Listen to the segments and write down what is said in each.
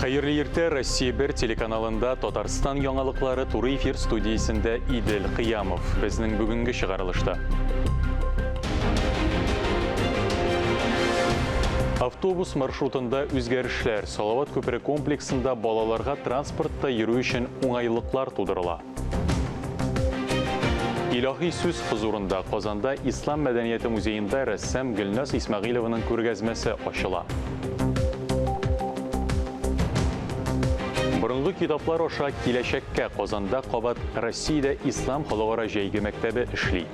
Хәерле иртә, Россия 1 телеканалында Татарстан яңалыклары туры эфир студиясендә Идел Кыямов. Безнең бүгенге чыгарылышта. Автобус маршрутында үзгәрешләр. Салават күпере комплексында балаларга транспортта йөрү өчен уңайлыклар тудырыла. Илаһи сүз хозурында Казанда Ислам мәдәнияте музеенда рәссам Гөлназ Исмәгыйлеваның күргәзмәсе ачыла. Борынгы китаплар аша киләчәккә Казанда кабат Россиядә Ислам халыкара җәйге мәктәбе эшли.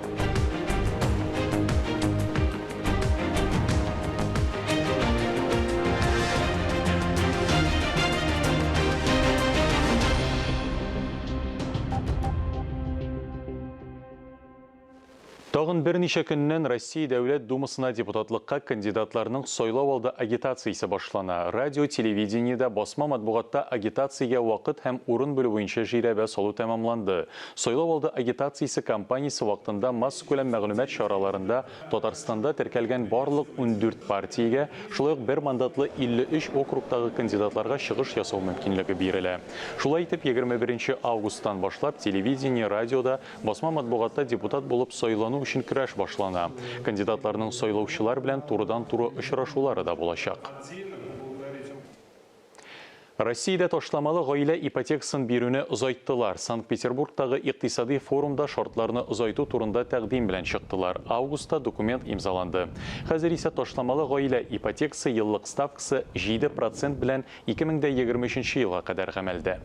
Тагын берничә көннән Россия Дәүләт Думасына депутатлыкка кандидатларның сайлау алды агитациясе башлана. Радио, телевидениедә, басма матбугатта агитациягә вакыт һәм урын бүлү буенча жирәбә салу тәмамланды. Сайлау алды агитациясе кампаниясе вакытында массакүләм мәгълүмат чараларында Татарстанда теркәлгән барлык 14 партиягә, шулай ук бер мандатлы 53 округтагы кандидатларга чыгыш ясау мөмкинлеге бирелә. Шулай итеп, 21 нче августтан башлап телевидение, радиода, басма матбугатта депутат булып сайлану өчен көрәш башлана. Кандидатларның сайлаучылар белән турыдан-туры очрашулары да булачак. Россиядә ташламалы гаилә ипотекасын бирүне озайттылар. Санкт-Петербургтагы икътисади форумда шартларны озайту турында тәкъдим белән чыктылар. Августта документ имзаланды. Хәзер исә ташламалы гаилә ипотекасы еллык ставкасы 7 процент белән 2023 елга кадәр гамәлдә.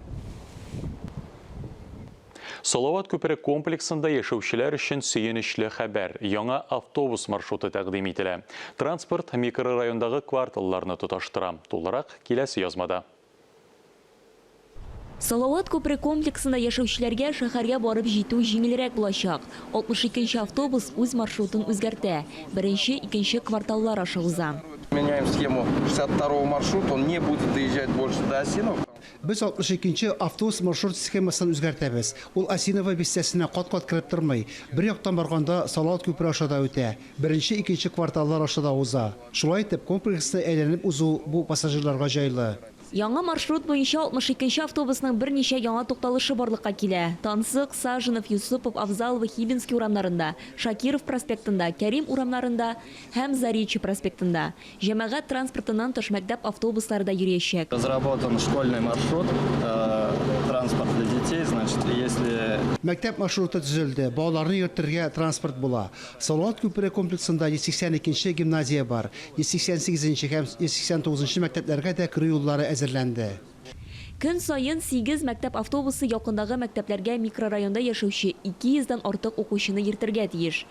Салават күпере комплексында яшәүчеләр өчен сөенечле хәбәр, яңа автобус маршруты тәкъдим ителә. Транспорт микрорайондагы кварталларны тоташтыра. Тулырак, киләсе язмада. Салават күпере комплексында яшәүчеләргә шәһәргә барып җитү җиңелрәк булачак. 62 нче автобус үз маршрутын үзгәртә, беренче, икенче кварталлар аша уза. Меняем схему 62 маршрута, он не будет доезжать больше до Осиново. Без 62 нче автобус маршрут схемасын үзгәртәбез. Ул Осиново бистәсенә кат-кат кереп тормый. Бер яктан барганда Салават күпере аша да үтә, беренче, икенче кварталлар аша да уза. Шулай итеп, комплексны әйләнеп узу бу пассажирларга җайлы. Яңа маршрут буенча 62 нче автобусның берничә яңа тукталышы барлыкка килә, Тансык, Саженов, Юсупов, Авзалова, Хибинский урамнарында, Шакиров проспектында, Кәрим урамнарында һәм Заречье проспектында. Җәмәгать транспортыннан тыш мәктәп автобуслары да йөриячәк. Разработан школьный маршрут, транспорт для детей, значит, если. Мәктәп маршруты төзелде, балаларны йөртергә транспорт була. Салават күпере комплексында 182 нче гимназия бар, 188 нче һәм 189 нчы мәктәпләргә дә керү юллары әзерләнде. Көн саен сигез мәктәп автобусы якындагы мәктәпләргә микрорайонда яшәүче 200 дән артык укучыны йөртергә тиеш.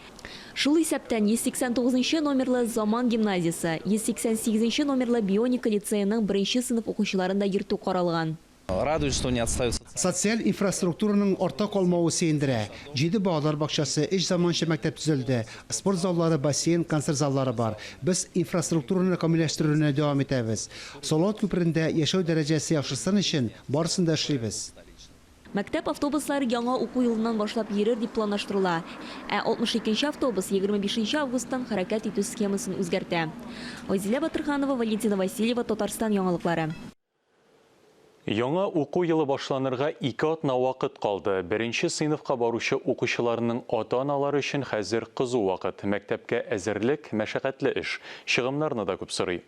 Шул исәптән 189 нчы номерлы Заман гимназиясе, 188 нче номерлы Бионика лицееның беренче сыйныф укучыларын да йөртү каралган. Радует, что не отстают. Социаль инфраструктураның артта калмавы сөендерә. Җиде балалар бакчасы, өч заманча мәктәп төзелде, спорт заллары, бассейн, концерт заллары бар. Без инфраструктураны камилләштерүне дәвам итәбез. Салават күперендә яшәү дәрәҗәсе яхшырсын өчен барысын да эшлибез. Мәктәп автобуслары яңа уку елыннан башлап йөрер дип планлаштырыла. Ә 62 нче автобус 25 нче августтан хәрәкәт итү схемасын үзгәртә. Айзилә Батырханова, Валентина Васильева, Татарстан яңалыклары. Яңа уку елы башланырга ике атна вакыт калды. Беренче сыйныфка баручы укучыларның ата-аналары өчен хәзер кызу вакыт. Мәктәпкә әзерлек, мәшәкатьле эш. Чыгымнарны да күп сорый.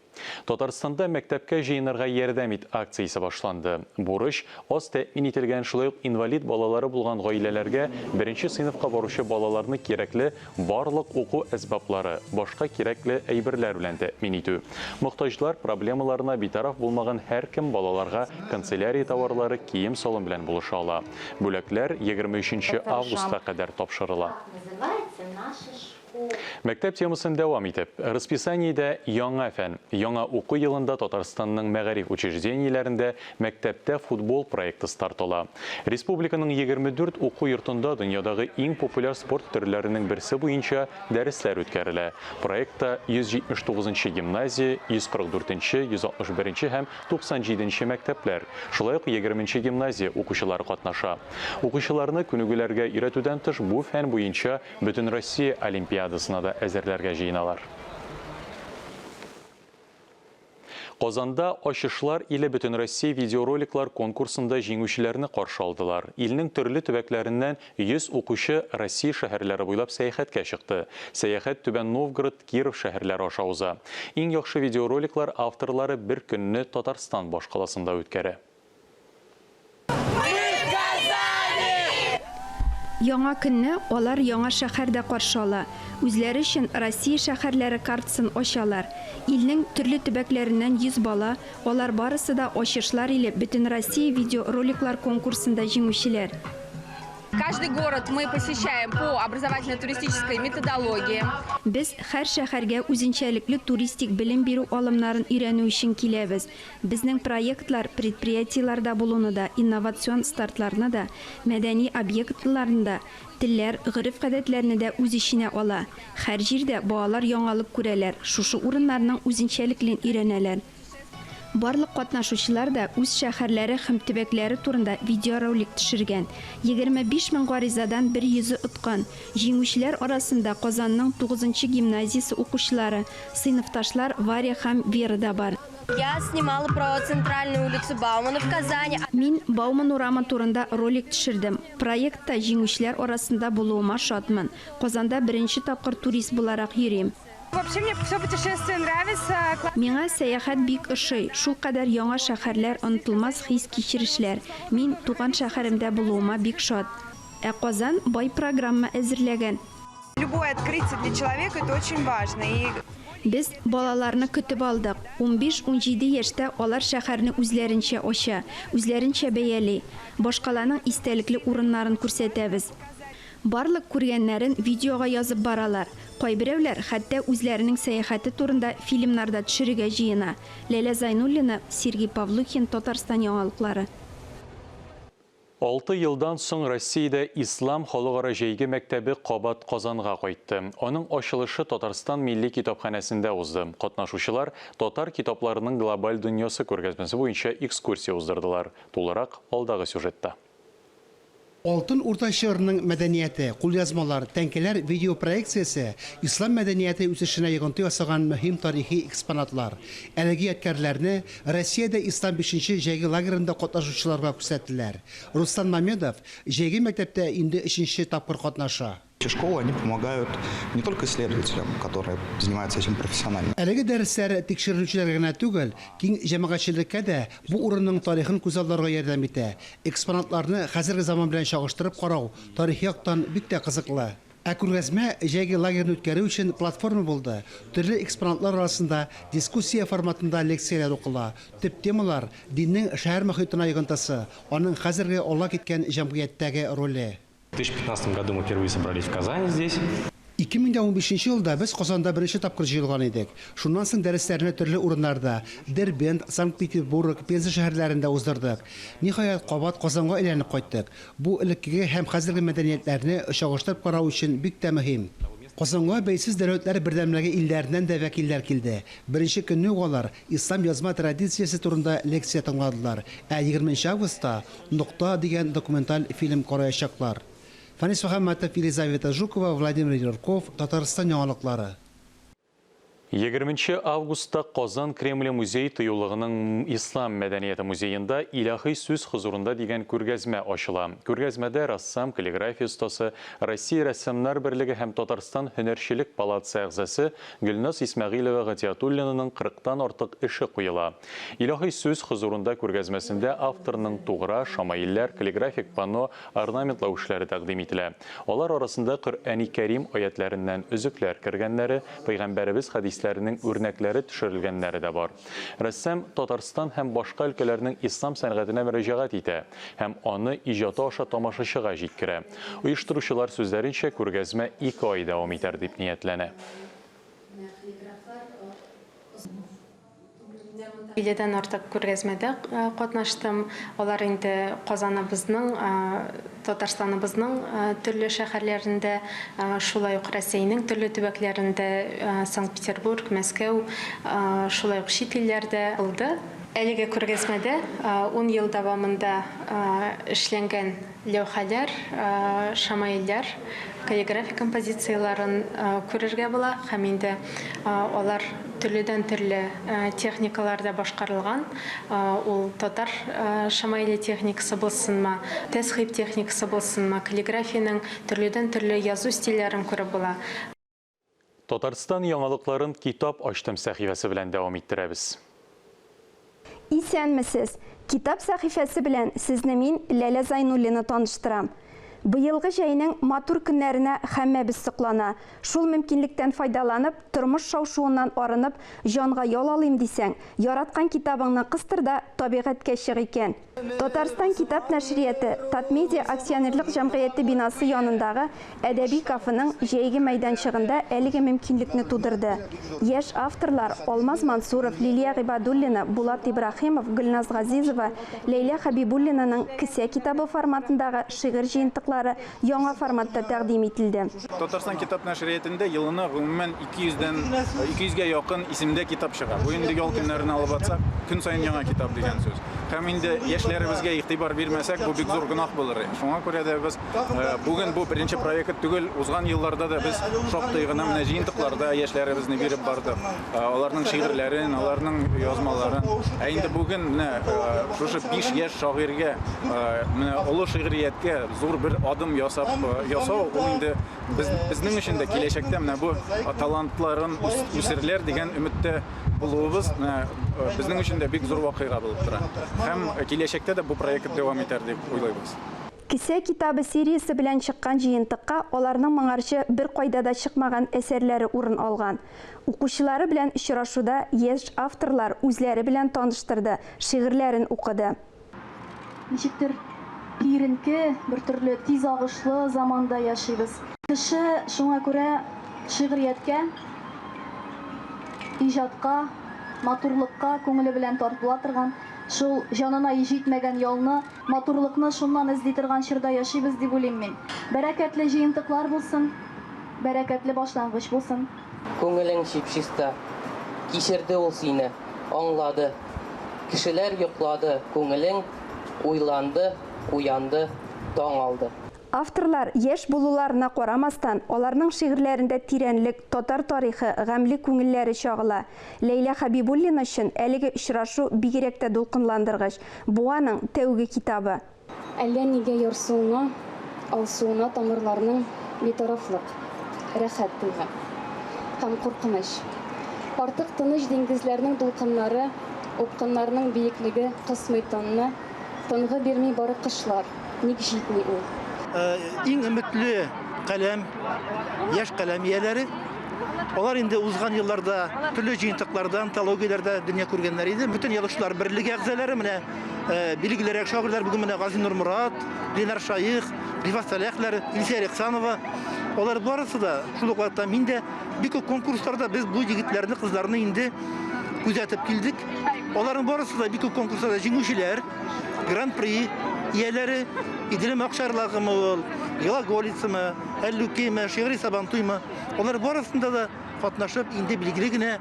Татарстанда Мәктәпкә җыенырга ярдәм ит акциясе башланды. Бурыч, аз тәэмин ителгән, шулай ук инвалид балалары булган гаиләләргә беренче сыйныфка баручы балаларны кирәкле барлык уку әсбаплары, башка кирәкле әйберләр белән тәэмин итү. Мохтаҗлар проблемаларына битараф булмаган һәркем балаларга канцелярия товарлары, кием-салым белән булыша ала. Бүләкләр 23 нче августка кадәр тапшырыла. Мәктәп темасын дәвам итеп, расписаниедә яңа фән. Яңа уку елында Татарстанның мәгариф учреждениеләрендә Мәктәптә футбол проекты старт ала. Республиканың 24 уку йортында дөньядагы иң популяр спорт төрләренең берсе буенча дәресләр үткәрелә. Проектта 179 нчы гимназия, 144 нче, 161 нче һәм 97 нче мәктәпләр, шулай ук 20 нче гимназия укучылары катнаша. Укучыларны күнегүләргә өйрәтүдән тыш, бу фән буенча Бөтенроссия олимпиадасына да әзерләргә җыеналар. Казанда Ачышлар иле Бөтенроссия видеороликлар конкурсында җиңүчеләрне каршы алдылар. Илнең төрле төбәкләреннән 100 укучы Россия шәһәрләре буйлап сәяхәткә чыкты. Сәяхәт Түбән Новгород, Киров шәһәрләре аша уза. Иң яхшы видеороликлар авторлары бер көнне Татарстан башкаласында үткәрә. Яңа көнне алар яңа шәһәрдә каршы ала. Үзләре өчен Россия шәһәрләре картасын ачалар. Илнең төрле төбәкләреннән 100 бала, алар барысы да Ачышлар иле Бөтенроссия видеороликлар конкурсында җиңүчеләр. Каждый город мы посещаем по образовательно-туристической методологии. Без һәр шәһәргә үзенчәлекле туристик белем бирү алымнарын өйрәнү өчен киләбез. Безнең проектлар предприятиеләрдә булуны да, инновацион стартларны да, мәдәни объектларны да, телләр, гореф-гадәтләрне дә үз эченә ала. Һәр җирдә балалар яңалык күрәләр, шушы урыннарның үзенчәлеклен өйрәнәләр. Барлык катнашучылар да үз шәһәрләре һәм төбәкләре турында видеоролик төшергән. 25 мең гаризадан бер йөзе откан. Җиңүчеләр арасында Казанның тугызынчы гимназиясе укучылары, сыйныфташлар Варя һәм Вера да бар. Я снимала про центральную улицу Баумана в Казани. Мин Бауман урамы турында ролик төшердем. Проектта җиңүчеләр арасында булуыма шатмын. Казанда беренче тапкыр турист буларак йөрим. Вообще мне все путешествие нравится. Миңа сәяхәт бик ошый. Шулкадәр яңа шәһәрләр, онытылмас хис-кичерешләр. Мин туган шәһәремдә булуыма бик шат. Ә Казан бай программа әзерләгән. Любое открытие для человека это очень важно. И Без балаларны көтеп алдык. 15-17 яшьтә алар шәһәрне үзләренчә ача, үзләренчә бәяли. Башкаланың истәлекле урыннарын күрсәтәбез. Барлык күргәннәрен видеога язып баралар. Кайберәүләр хәтта үзләренең сәяхәте турында фильмнар да төшерергә җыена. Ләлә Зайнуллина, Сергей Павлухин, Татарстан яңалыклары. Алты елдан соң Россиядә Ислам халыкара җәйге мәктәбе кабат Казанга кайтты. Аның ачылышы Татарстан Милли китапханәсендә узды. Катнашучылар татар китапларының глобаль дөньясы күргәзмәсе буенча экскурсия уздырдылар. Тулырак алдагы сюжетта. Алтын Урта чорының мәдәнияте, кулъязмалар, тәңкәләр видеопроекциясе ислам мәдәнияте үсешенә йогынты ясаган мөһим тарихи экспонатлар. Әлеге ядкәрләрне Россиядә Ислам 5нче җәйге лагерында катнашучыларга күрсәттеләр. Руслан Мамедов җәйге мәктәптә инде өченче тапкыр катнаша. Эти школы, они помогают не только исследователям, которые занимаются этим профессионально. Әлеге дәресләр тикшеренүчеләргә генә түгел, киң җәмәгатьчелеккә дә бу урынның тарихын күзалларга ярдәм итә. Экспонатларны хәзерге заман белән чагыштырып карау тарихи яктан бик тә кызыклы. Ә күргәзмә җәйге лагерьны үткәрү өчен платформа булды. Төрле экспонатлар арасында дискуссия форматында лекцияләр укыла. Төп темалар диннең шәһәр мохитына йогынтысы, аның хәзерге алга киткән җәмгыятьтәге роле. В 2015 году мы впервые собрались в Казани здесь. 2015 елда без Казанда беренче тапкыр җыелган идек. Шуннан соң дәресләрне төрле урыннарда, Дербент, Санкт-Петербург, Пенза шәһәрләрендә уздырдык. Ниһаять, кабат Казанга әйләнеп кайттык. Бу элеккеге һәм хәзерге мәдәниятләрне чагыштырып карау өчен бик тә мөһим. Казанга Бәйсез дәүләтләр бердәмлеге илләреннән дә вәкилләр килде. Беренче көнне үк алар ислам язма традициясе турында лекция тыңладылар, ә 20 августта Нокта дигән документаль фильм караячаклар. Фанис Мөхәммәтов, Елизавета Жукова, Владимир Юрков, Татарстан яңалыклары. 20 августта Казан Кремле музей тыюлыгының Ислам мәдәнияте музеенда Илаһи сүз хозурында дигән күргәзмә ачыла. Күргәзмәдә рәссам, каллиграфия остасы, Россия рәссамнар берлеге һәм Татарстан һөнәрчелек палатасы әгъзасы Гөлназ Исмәгыйлева Гатиятуллинаның 40-тан артык эше куела. Илаһи сүз хозурында күргәзмәсендә авторның тугра, шамаилләр, каллиграфик панно, орнаментлау эшләре тәкъдим ителә. Алар арасында Коръәни Кәрим аятләреннән өзекләр кергәннәре, Пәйгамбәребез хәдисләренең үрнәкләре төшерелгәннәре дә бар. Рәссам Татарстан һәм башка өлкәләрнең ислам сәнгатенә мөрәҗәгать итә һәм аны иҗаты аша тамашачыга җиткерә. Оештыручылар сүзләренчә, күргәзмә ике ай дәвам итәр дип ниятләнә. Илледән артык күргәзмәдә катнаштым. Алар инде Казаныбызның, Татарстаныбызның төрле шәһәрләрендә, шулай ук Рәсәйнең төрле төбәкләрендә, Санкт-Петербург, Мәскәү, шулай ук чит илләрдә булды. Әлеге күргәзмәдә ун ел дәвамында эшләнгән ләүхәләр, шамаилләр, каллиграфия композицияләрен күрергә була һәм инде алар төрледән-төрле техникаларда башкарылган. Ул татар шамаиле техникасы булсынмы, тәзхиб техникасы булсынмы, каллиграфиянең төрледән-төрле язу стильләрен күреп була. Татарстан яңалыкларын Китап ачтым сәхифәсе белән дәвам иттерәбез. Исәнмесез! Китап сәхифәсе белән сезне мин, Ләлә Зайнуллина таныштырам. Быелгы җәйнең матур көннәренә һәммәбез соклана. Шул мөмкинлектән файдаланып, тормыш шау-шуыннан арынып, җанга ял алыйм дисәң, яраткан китабыңны кыстыр да табигатькә чык икән. Татарстан китап нәшрияты Татмедиа акционерлык җәмгыяте бинасы янындагы әдәби кафеның җәйге мәйданчыгында әлеге мөмкинлекне тудырды. Яшь авторлар Алмаз Мансуров, Лилия Гыйбадуллина, Булат Ибраһимов, Гөлназ Газизова, Ләйлә Хәбибуллинаның кесә китабы форматындагы шигырь җыентыклары яңа форматта тәкъдим ителде. Татарстан китап нәшриятендә елына гомумән 200 дән 200 гә якын исемдә китап чыга. Бу инде ял көннәрен алып атсак, көн саен яңа китап дигән сүз. Һәм инде яшьләребезгә игътибар бирмәсәк, бу бик зур гөнаһ булыр. Шуңа күрә дә без бүген бу беренче проект түгел, узган елларда да без шактый гына менә җыентыкларда яшьләребезне биреп бардык. Аларның шигырьләрен, аларның язмаларын. Ә инде бүген менә шушы биш яшь шагыйрьгә, менә олы шигърияткә зур бер адым ясап ясау, ул инде без, безнең өчен дә киләчәктә менә бу талантларын үсерләр дигән өметтә булуыбыз менә безнең өчен дә бик зур вакыйга булып тора. Һәм киләчәктә дә бу проект дәвам итәр дип уйлыйбыз. Кесә китабы сериясе белән чыккан җыентыкка аларның моңарчы беркайда да чыкмаган әсәрләре урын алган. Укучылары белән очрашуда яшь авторлар үзләре белән таныштырды, шигырьләрен укыды. Ничектер киеренке, бертөрле тиз агышлы заманда яшибез. Кеше шуңа күрә шигърияткә, иҗатка, матурлыкка күңеле белән тартыла торган, шул җанына җитмәгән ялны, матурлыкны шуннан эзли торган чорда яшибез дип уйлыйм мин. Бәрәкәтле җыентыклар булсын, бәрәкәтле башлангыч булсын. Күңелең чип-чиста. Кичерде ул сине, аңлады. Кешеләр йоклады, күңелең уйланды, уянды, таң алды. Авторлар яшь булуларына карамастан, аларның шигырьләрендә тирәнлек, татар тарихы, гамьле күңелләре чагыла. Ләйлә Хәбибуллина өчен әлеге очрашу бигрәк тә дулкынландыргыч. Бу аның тәүге китабы. Әллә нигә ярсуына, алсуына тамырларның битарафлык, рәхәт тойгы. Һәм куркыныч. Артык тыныч диңгезләрнең дулкыннары, упкыннарның биеклеге кысмый тынны, тынгы бирми бары кышлар, ник җитми ул? Иң өметле каләм, яшь каләм ияләре. Алар инде узган елларда төрле җыентыкларда, антологияләрдә дөнья күргәннәр иде. Бөтен язучылар берлеге әгъзалары менә Билгелерәк шагыйрьләр бүген менә Газинур Морат, Ленар Шаих, Рифат Сәләхләр, Илсөя Ихсанова. Алар барысы да, шул ук вакытта мин дә бик күп конкурсларда без бу егетләрне, кызларны инде күзәтеп килдек. Аларның барысы да бик күп конкурсларда җиңүчеләр, гран-при ияләре, Иделем акчарлагымы ул, Глаголицамы, Әллүкиме, Шигъри Сабантуймы, алар барысында да катнашып, инде билгеле генә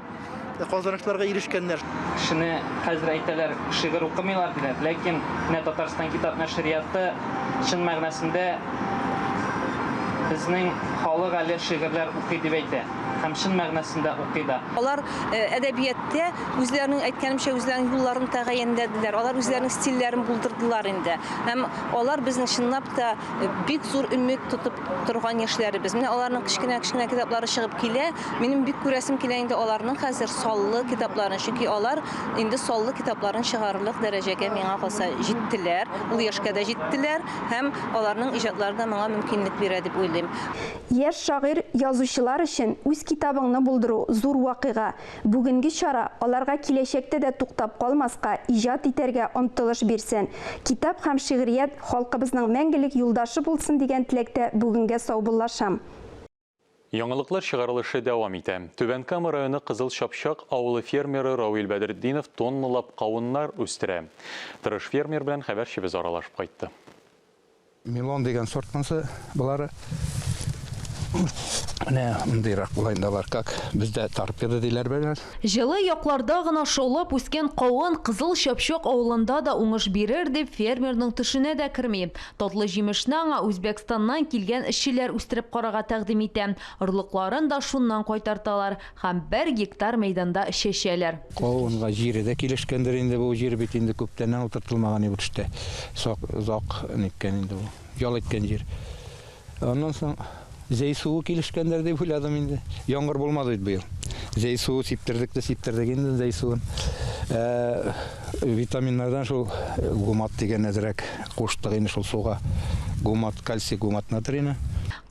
казанышларга ирешкәннәр. Кешене хәзер әйтәләр, шигырь укымыйлар диләр, ләкин менә Татарстан китап нәшрияты чын мәгънәсендә безнең халык әле шигырьләр укый дип әйтә һәм чын мәгънәсендә укый да. Алар әдәбияттә үзләренең, әйткәнемчә, үзләренең юлларын тәгаенләделәр, алар үзләренең стильләрен булдырдылар инде. Һәм алар безнең чынлап та бик зур өмет тотып торган яшьләребез. Менә аларның кечкенә-кечкенә китаплары чыгып килә. Минем бик күрәсем килә инде аларның хәзер саллы китапларын, чөнки алар инде саллы китапларын чыгарырлык дәрәҗәгә миңа калса җиттеләр, ул яшькә дә җиттеләр һәм аларның иҗатлары да моңа мөмкинлек бирә дип уйлыйм. Яшь шагыйрь, язучылар өчен үз китабыңны булдыру зур вакыйга. Бүгенге чара аларга киләчәктә дә туктап калмаска, иҗат итәргә омтылыш бирсен. Китап һәм шигърият халкыбызның мәңгелек юлдашы булсын дигән теләктә бүгенгә саубуллашам. Яңалыклар чыгарылышы дәвам итә. Түбән Кама районы Кызыл Чапчак авылы фермеры Равил Бәдретдинов тонналап кавыннар үстерә. Тырыш фермер белән хәбәрчебез аралашып кайтты. Милон дигән сорт монысы болары. Менә мондыйрак була инде алар, как бездә торпеда диләр белән. Җылы якларда гына шаулап үскән кавын Кызыл Чапчак авылында да уңыш бирер дип фермерның төшенә дә керми. Татлы җимешне аңа Үзбәкстаннан килгән эшчеләр үстереп карарга тәкъдим итә. Орлыкларын да шуннан кайтарталар һәм бер гектар мәйданда чәчәләр. Кавынга җире дә килешкәндер инде, бу җир бит инде күптәннән утыртылмаган бу төштә. Озак ниткән инде бу, ял иткән җир. Аннан соң зәй суы килешкәндер дип уйладым инде. Яңгыр булмады бит быел. Зәй суы сиптердек тә сиптердек инде зәй суын. Ә, витаминнардан шул гумат дигән әзрәк куштык инде шул суга. Гумат, кальций гумат натрийны.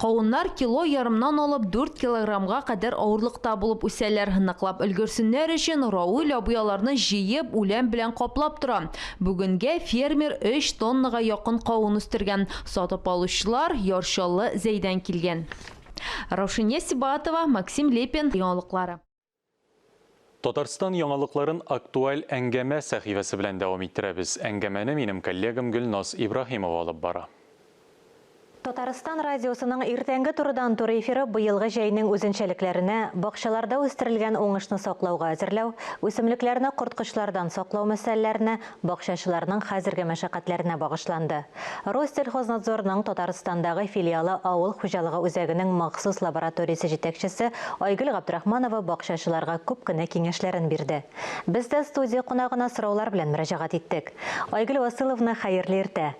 Кавыннар кило ярымнан алып дүрт килограммга кадәр авырлыкта булып үсәләр. Ныклап өлгерсеннәр өчен Рауил абый аларны җыеп, үлән белән каплап тора. Бүгенгә фермер өч тоннага якын кавын үстергән. Сатып алучылар Яр Чаллы, Зәйдән килгән. Раушания Сибагатова, Максим Лепин, Яңалыклары. Татарстан яңалыкларын актуаль әңгәмә сәхифәсе белән дәвам иттерәбез. Әңгәмәне минем коллегам Гөлназ Ибраһимова алып бара. Татарстан радиосының иртәнге турыдан-туры эфиры быелгы җәйнең үзенчәлекләренә, бакчаларда үстерелгән уңышны саклауга әзерләү, үсемлекләрне корткычлардан саклау мәсьәләләренә, бакчачыларның хәзерге мәшәкатьләренә багышланды. Россельхознадзорның Татарстандагы филиалы авыл хуҗалыгы үзәгенең махсус лабораториясе җитәкчесе Айгөл Габдрахманова бакчачыларга күп кенә киңәшләрен бирде. Без дә студия кунагына сораулар белән мөрәҗәгать иттек. Айгөл Васыловна, хәерле иртә!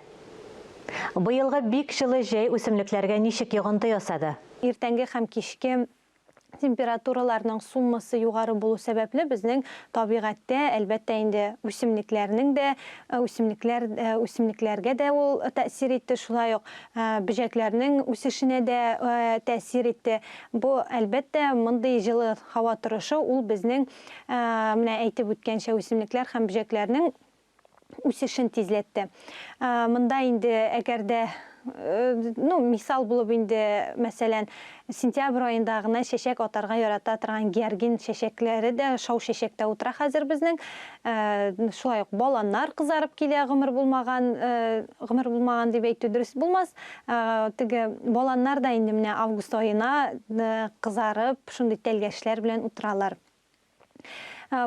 Быелгы бик җылы җәй үсемлекләргә ничек йогынты ясады? Иртәнге һәм кичке температураларның суммасы югары булу сәбәпле, безнең табигатьтә, әлбәттә инде, үсемлекләрнең дә, үсемлекләр, үсемлекләргә дә ул тәэсир итте, шулай ук бөҗәкләрнең үсешенә дә тәэсир итте. Бу, әлбәттә, мондый җылы һава торышы ул безнең, менә әйтеп үткәнчә, үсемлекләр һәм бөҗәкләрнең үсешен тизләтте. Монда инде әгәр дә, ну, мисал булып инде, мәсәлән, сентябрь аенда гына чәчәк атарга ярата торган георгин чәчәкләре дә шау чәчәктә утыра хәзер безнең. Шулай ук баланнар кызарып килә, гомер булмаган, гомер булмаган дип әйтү дөрес булмас. Теге баланнар да инде менә август аена кызарып, шундый тәлгәшләр белән утыралар.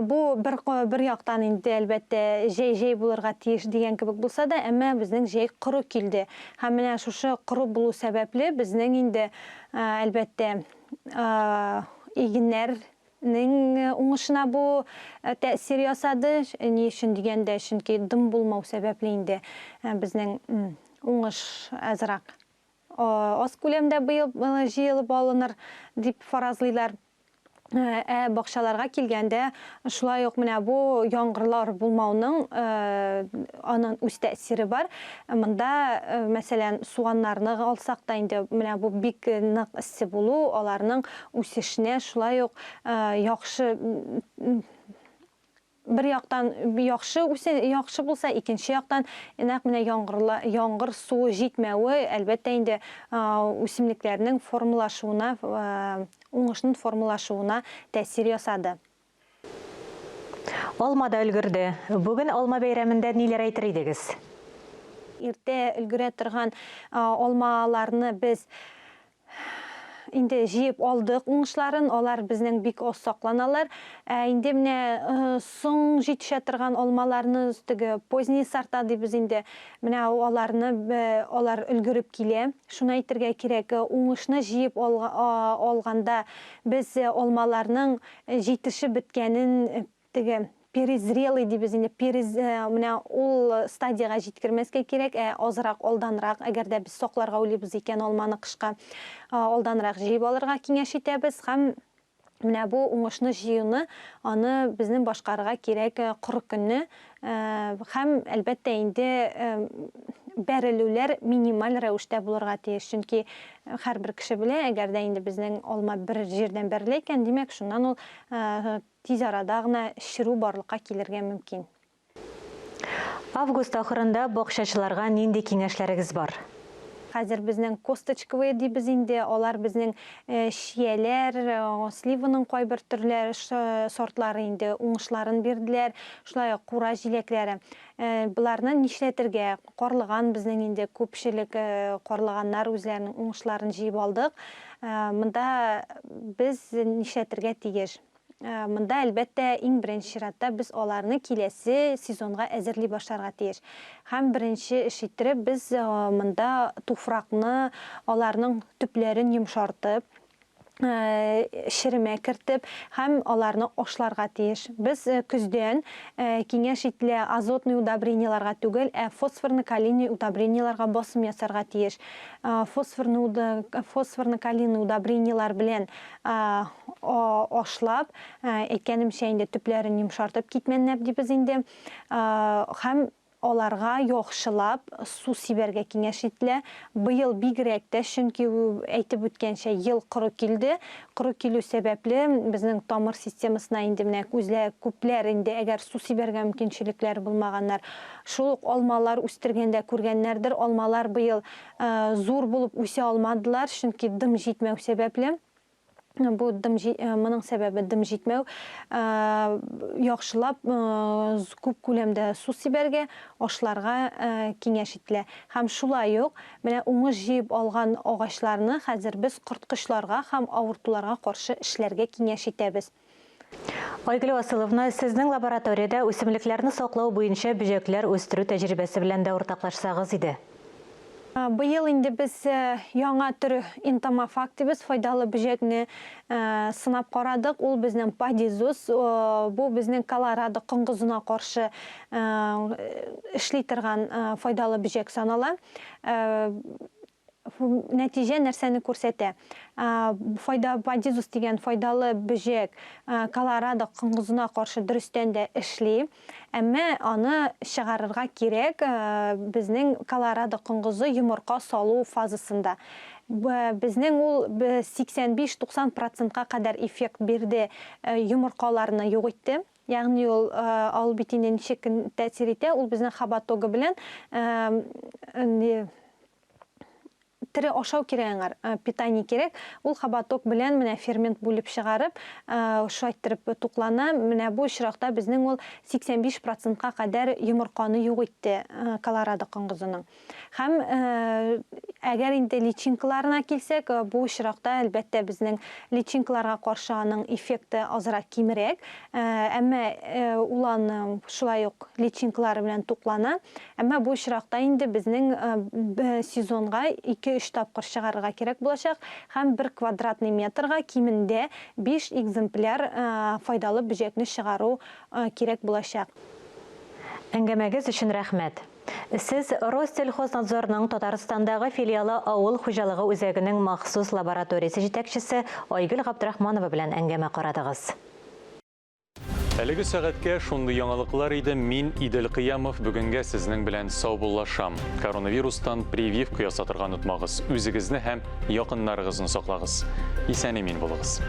Бу бер бер яктан инде, әлбәттә, җәй җәй булырга тиеш дигән кебек булса да, әмма безнең җәй коры килде. Һәм менә шушы коры булу сәбәпле безнең инде, әлбәттә, игеннәрнең уңышына бу тәэсир ясады. Ни өчен дигәндә, чөнки дым булмау сәбәпле инде безнең уңыш азрак аз күләмдә быел җыелып алыныр дип фаразлыйлар. Ә бакчаларга килгәндә, шулай ук менә бу яңгырлар булмауның аның үз тәэсире бар. Монда, мәсәлән, суганнарны алсак та инде, менә бу бик нык эссе булу аларның үсешенә шулай ук яхшы Бер яктан яхшы үсә, яхшы булса, икенче яктан нәкъ менә яңгырла, яңгыр суы җитмәве, әлбәттә инде, үсемлекләрнең формалашуына, уңышның формалашуына тәэсир ясады. Алма да өлгерде. Бүген алма бәйрәмендә ниләр әйтер идегез? Иртә өлгерә торган алмаларны без Инде җыеп алдык уңышларын, алар безнең бик аз сакланалар. Ә инде менә соң җитешә торган алмаларны, теге поздние сорта дибез инде, менә аларны алар өлгереп килә. Шуны әйтергә кирәк, уңышны җыеп алганда без алмаларның җитешеп беткәнен Теге перезрелый дибез инде, перез, менә ул стадиягә җиткермәскә кирәк, ә азрак алданрак, әгәр дә без сакларга уйлыйбыз икән алманы кышка, алданрак җыеп алырга киңәш итәбез һәм менә бу уңышны җыюны, аны безнең башкарырга кирәк коры көнне һәм, әлбәттә инде, бәрелүләр минималь рәвештә булырга тиеш, чөнки һәрбер кеше белә, әгәр дә инде безнең алма бер җирдән бәрелә икән, димәк, шуннан ул Тиз арада гына черү барлыкка килергә мөмкин. Август ахырында бакчачыларга нинди киңәшләрегез бар? Хәзер безнең косточковые дибез инде, алар безнең чияләр, сливаның кайбер төрләре, сортлары инде уңышларын бирделәр, шулай ук кура җиләкләре. Боларны нишләтергә? Карлыган безнең инде күпчелек карлыганнар үзләренең уңышларын җыеп алдык. Монда без нишләтергә тиеш? Монда, әлбәттә, иң беренче чиратта без аларны киләсе сезонга әзерли башларга тиеш. Һәм беренче эш иттереп без монда туфракны, аларның төпләрен йомшартып, черемә кертеп һәм аларны ашларга тиеш. Без көздән киңәш ителә азотный удобрениеларга түгел, ә фосфорно-калийный удобрениеларга басым ясарга тиеш. Фосфорный фосфорно-калийный удобрениелар белән ашлап, әйткәнемчә инде төпләрен йомшартып китмәннәп дибез инде. Һәм аларга яхшылап су сибәргә киңәш ителә. Быел бигрәк тә, чөнки әйтеп үткәнчә, ел коры килде. Коры килү сәбәпле безнең тамыр системасына инде менә күзләр, күпләр инде әгәр су сибәргә мөмкинчелекләре булмаганнар, шул ук алмалар үстергәндә күргәннәрдер, алмалар быел зур булып үсә алмадылар, чөнки дым җитмәү сәбәпле. Бу дым моның сәбәбе дым җитмәү. Яхшылап күп күләмдә су сибәргә, ашларга киңәш ителә. Һәм шулай ук менә уңыш җыеп алган агачларны хәзер без корткычларга һәм авыртуларга каршы эшләргә киңәш итәбез. Айгөл Асыловна, сезнең лабораториядә үсемлекләрне саклау буенча бөҗәкләр үстерү тәҗрибәсе белән дә уртаклашсагыз иде. Быел инде без яңа төр энтомофаг дибез, файдалы бөҗәкне сынап карадык. Ул безнең падизус, бу безнең колорадо коңгызына каршы эшли торган файдалы бөҗәк санала. Нәтиҗә нәрсәне күрсәтә? Файда падизус дигән файдалы бөҗәк колорадо коңгызына каршы дөрестән дә эшли, әмма аны чыгарырга кирәк безнең колорадо коңгызы йомырка салу фазасында. Безнең ул 85-90 процентка кадәр эффект бирде, йомыркаларны юк итте. Ягъни ул ал бит инде ничек тәэсир итә, ул безнең хоботогы белән тере ашау кирәк аңар, питание кирәк. Ул хоботок белән менә фермент бүлеп чыгарып, шулай иттереп туклана. Менә бу очракта безнең ул 85 процентка кадәр йомырканы юк итте колорадо коңгызының. Һәм әгәр инде личинкаларына килсәк, бу очракта, әлбәттә, безнең личинкаларга каршы аның эффекты азрак кимрәк. Әмма ул аны шулай ук личинкалары белән туклана. Әмма бу очракта инде безнең сезонга ике-өч тапкыр чыгарырга кирәк булачак һәм бер квадратный метрга кимендә биш экземпляр файдалы бөҗәкне чыгару кирәк булачак. Әңгәмәгез өчен рәхмәт. Сез Россельхознадзорның Татарстандагы филиалы авыл хуҗалыгы үзәгенең махсус лабораториясе җитәкчесе Айгөл Габдрахманова белән әңгәмә карадыгыз. Әлеге сәгатькә шундый яңалыклар иде. Мин Идел Кыямов бүгенгә сезнең белән саубуллашам. Коронавирустан прививка ясатырга онытмагыз. Үзегезне һәм якыннарыгызны саклагыз. Исән-имин булыгыз.